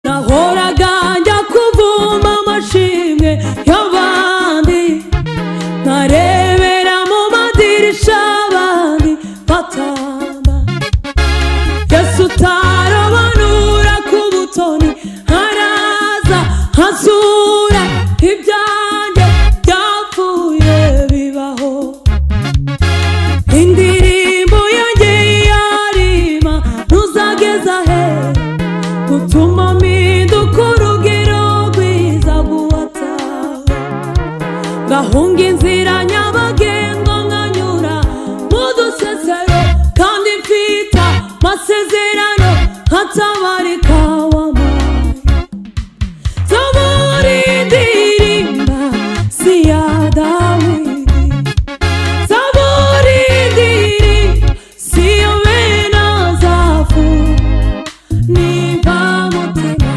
Nahoraga njya kuvoma amashimwe y'abandi, nkarebera mu madirisha abandi batamba. Yesu utarobanura ku butoni araza ansura.